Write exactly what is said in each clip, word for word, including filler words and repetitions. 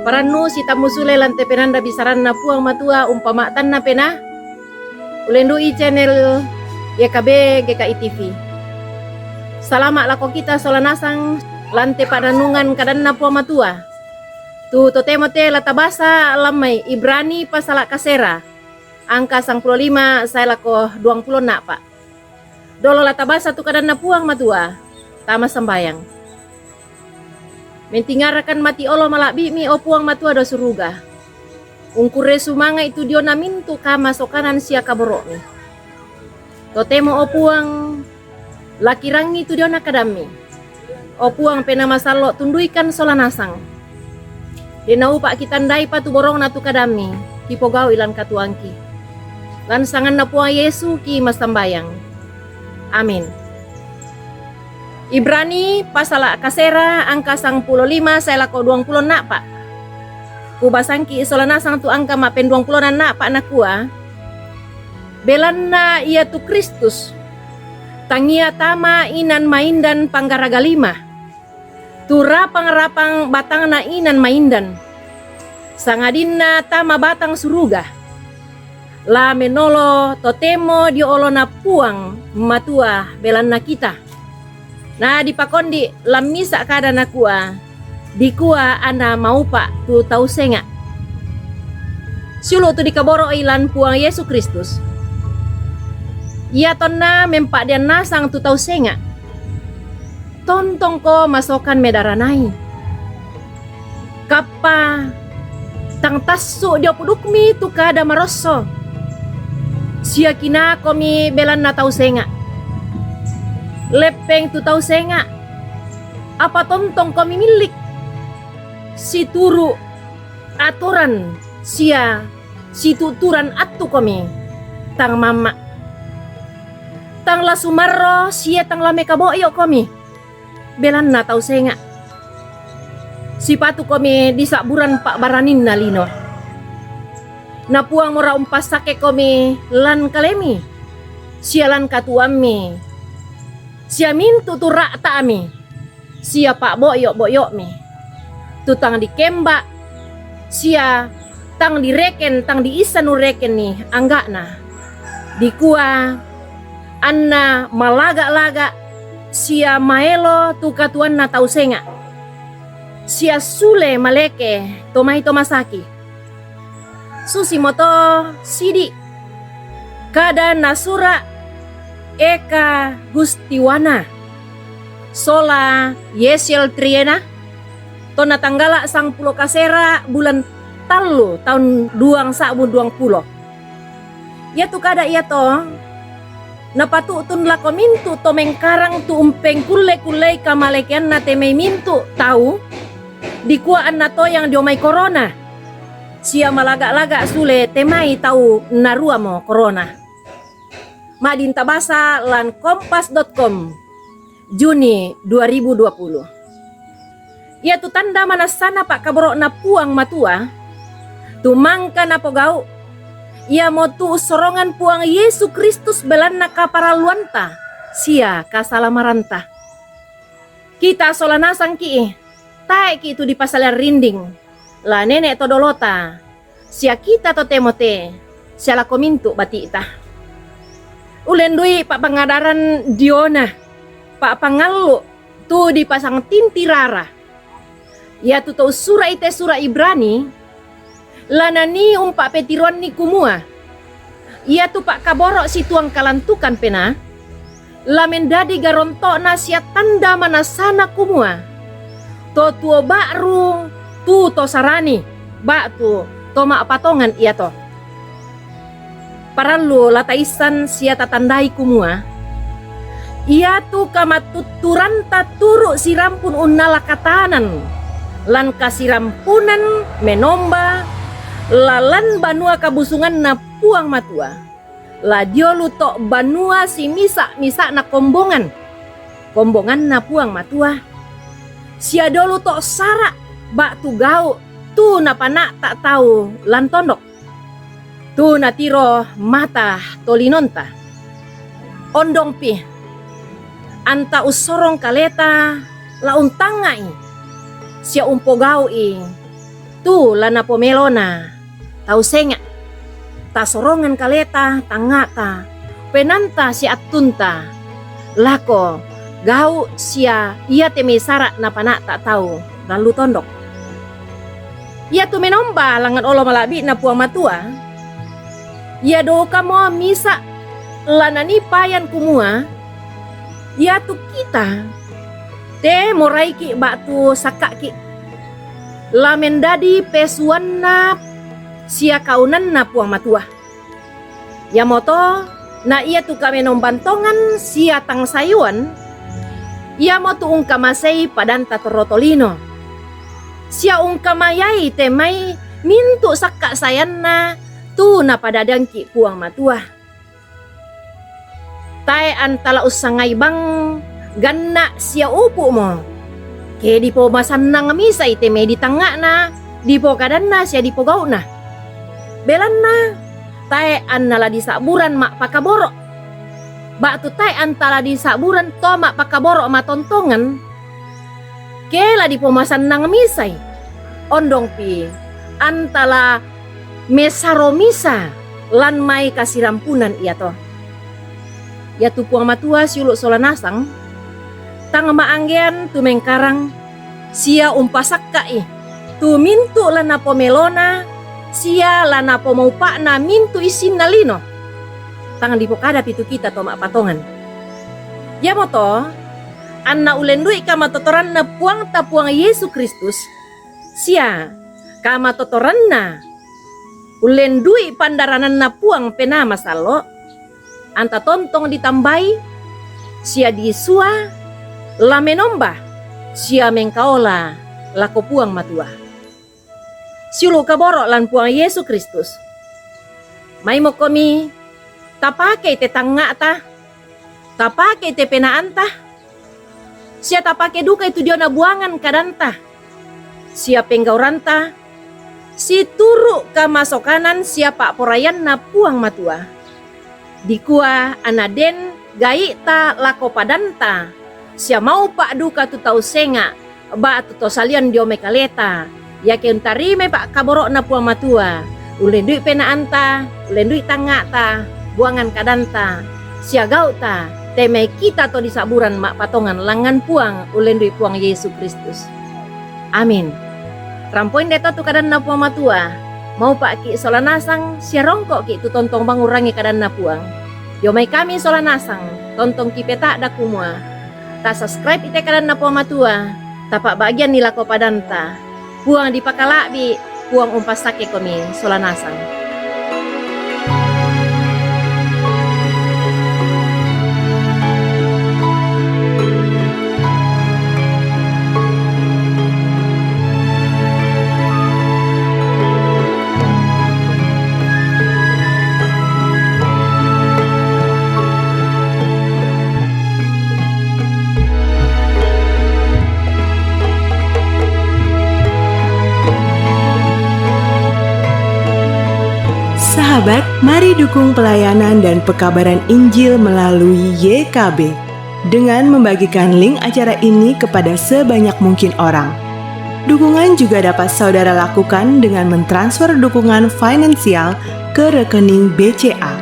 Parannu sitammu sule lan te penanda bisaranna Puang Matua umpama'tanna pena. Ulendu'i channel Y K B G K I T V. Salama' lako kita sola nasang lan te pa'rannungan kadanna Puang Matua. Tu totemo te la tabasa lan mai Ibrani pasala' kasera, angka sangpulo lima sae lako duangpulo enna'pa'. Dolo la tabasa tu kadanna Puang Matua, tama sambayang. Mentingarakan mati olo mala'bi'mi, o Puang Matua do suruga. Ungkurre sumanga'i tu diona mintu' kamasokanan sia kaboro'mi. Totemo, o Puang, la kirangi tu diona kadammi. O Puang, Penaa Masallo', tunduikan sola nasang. De' naupa' kitandai patuborongna tu kadammi, kipogau'i lan katuoangki. Lan sanganna Puang Yesu ki massambayang. Amin. Ibrani pasala' kasera angka sangpulo lima sae lako duangpulo enna'pa'. Kubasangki sola nasang tu angka ma'penduangpulo enna'pa', nakua, belanna iatu Kristus, tangia tama inan maindan panggaraga lima, tu rapang-rapang batangna inan maindan, sangadinna tama batang suruga. La menolo totemo dio olona Puang Matua belanna kita. Na dipakondi' lan misa' kada, nakua, dikua anna maupa' tu tau senga'. Siulu' tu dikaboro'i lan Puang Yesu Kristus. Iatonna mempa'dean nasang tu tau senga', tontongko masokan medaranai. Kappa tang tassu' dio pudukmi tu kada marosso, sia kinaakomi belanna tau senga'. Leppeng tu tau senga', apa tontongkomi millik situru' atoran sia situturan attukomi, tang mamma'. Tang la sumarro sia tang la mekabo'yo'komi belanna tau senga'. Sipatukomi disa'buran pa'baraninna lino. Na Puang mora umpassakkekomi lan kalemi, sia lan katuoammi, sia mintu' tu ra'ta'mi, sia pa'bo'yo'-bo'yo'mi, tu tang dikemba', sia tang direken, tang diissa nurekenni angga'na. Dikua anna malaga'-laga' sia maelo tu katuoanna tau senga', sia sule maleke to mai to masaki. Susimoto sidi' kada nasura' Eka Gustiwana sola Yesiel Triena, tonna tanggala' sangpulo kasera bulan tallu taun duang sa'bu duang pulo. Iatu kada' iato napatu'tun lako mintu' to mengkarang tu umpengkulle-kullei kamalekeanna te mai mintu' tau, dikua anna toyang dio mai korona, sia malaga'-laga' sule te mai tau naruamo korona. Ma'din tabasa lan kompas dot com, Juni dua ribu dua puluh. Iatu tanda manassana pa'kaboro'na Puang Matua, tu mangka napogau', iamotu ussorongan Puang Yesu Kristus belanna kaparalluanta sia kasalamaranta. Kita sola nasangki'i, tae'ki' tu dipasaliang rinding, la nene' to dolota, sia kita totemo te, sia lako mintu' bati'ta. Ulendu'i pa'pangadaran diona, pa'pangallu' tu dipasang tinti rara. Iatu to ussura'i te sura' Ibrani, la nanii umpa'petiroanni kumua, iatu pa'kaboro' situang kalantukan penaa, la mendadi garonto'na sia tanda manassana kumua, to tuo ba'ru tu to sarani, ba'tu to ma'patongan iato. Parallu la taissan sia tatandai kumua, iatu kamattutturanta turu' sirampun unnala katanan, lan kasirampunan menomba lalan banua kabusunganna Puang Matua, la diolu to banua simisa'-misa'na kombongan, kombonganna Puang Matua, sia diolu to sara' ba'tu gau' tu napana'ta' tau lan tondok, tu natiro mata tolinonta. Ondongpi, anta ussorong kaleta la untangnga'i sia umpogau'i tu la napomelona tau senga'. Tasorongan kaleta, tangnga'ta, penaanta sia attunta lako gau' sia iate mai sara' napana'ta tau lallu tondok. Iatu menomba langngan olo mala'bi'na Puang Matua, ia dukamo misa' la nanii payan kumua, iatu kita te moraiki' ba'tu sakka'ki' la mendadi pesuanna sia kaunanna Puang Matua. Iamoto na iatu kamenomban tongan sia tangsayuan, iamotu ungkamasei padanta torro tolino, sia ungkamayai te mai mintu' sakka' sayanna tu napadadiangki' Puang Matua. Tae' anta la ussangai bang ganna' sia upu'mo, ke dipomasannang misai te mai di tangnga'na, dipokadanna sia dipogau'na. Belanna tae' anna la disa'buran ma'pakaboro', ba'tu tae' anta la disa'buran to ma'pakaboro' matontongan, ke la dipomasannang misai, ondongpi anta la mesaro misa lan mai kasirampunan iato. Iatu Puang Matua siulu' sola nasang, tang ma'anggean tu mengkarang sia umpasakka'i tu mintu' la napomelona sia la napomaupa'na mintu' issinna lino, tang dipokadapi tu kita to ma'patongan. Iamoto anna ullendu'i kamatotoranna Puangta Puang Yesu Kristus, sia kamatotoranna ullendu'i pandarananna Puang Penaa Masallo', anta tontong ditambai sia disua la menomba sia mengkaola lako Puang Matua. Siulu' kaboro' lan Puang Yesu Kristus. Maimokomi tapakei te tangnga'ta, tapakei te penaanta, sia tapake dukai tu diona buangan kadanta sia penggauranta, situru' kamasokanan sia pa'poraianna Puang Matua. Dikua anna den gai'ta lako padanta, sia maupa' duka tu tau senga' ba'tu to salian dio mai kaleta, iake untarimai pa'kaboro'na Puang Matua, ullendu'i penaanta, ullendu'i tangnga'ta, buangan kadanta, sia gau'ta, te mai kita to disa'buran ma'patongan langngan Puang, ullendu'i Puang Yesu Kristus. Amin. Rampoin deto tu kadanna Puang Matua, maupa'ki' sola nasang sia rongko'ki' tu tontong bang urrangi kadanna Puang. Dio mai kami sola nasang, tontong kipeta'da kumua, ta subscribe i te kadanna Puang Matua, tapa'bagianni lako padanta. Puang dipakala'bi', Puang umpassakke komi sola nasang. Sahabat, mari dukung pelayanan dan pekabaran Injil melalui Y K B dengan membagikan link acara ini kepada sebanyak mungkin orang. Dukungan juga dapat saudara lakukan dengan mentransfer dukungan finansial ke rekening B C A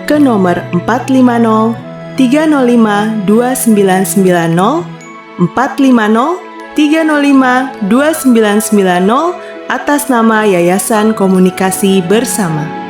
ke nomor empat lima nol tiga nol lima dua sembilan sembilan nol, empat lima nol tiga nol lima dua sembilan sembilan nol, atas nama Yayasan Komunikasi Bersama.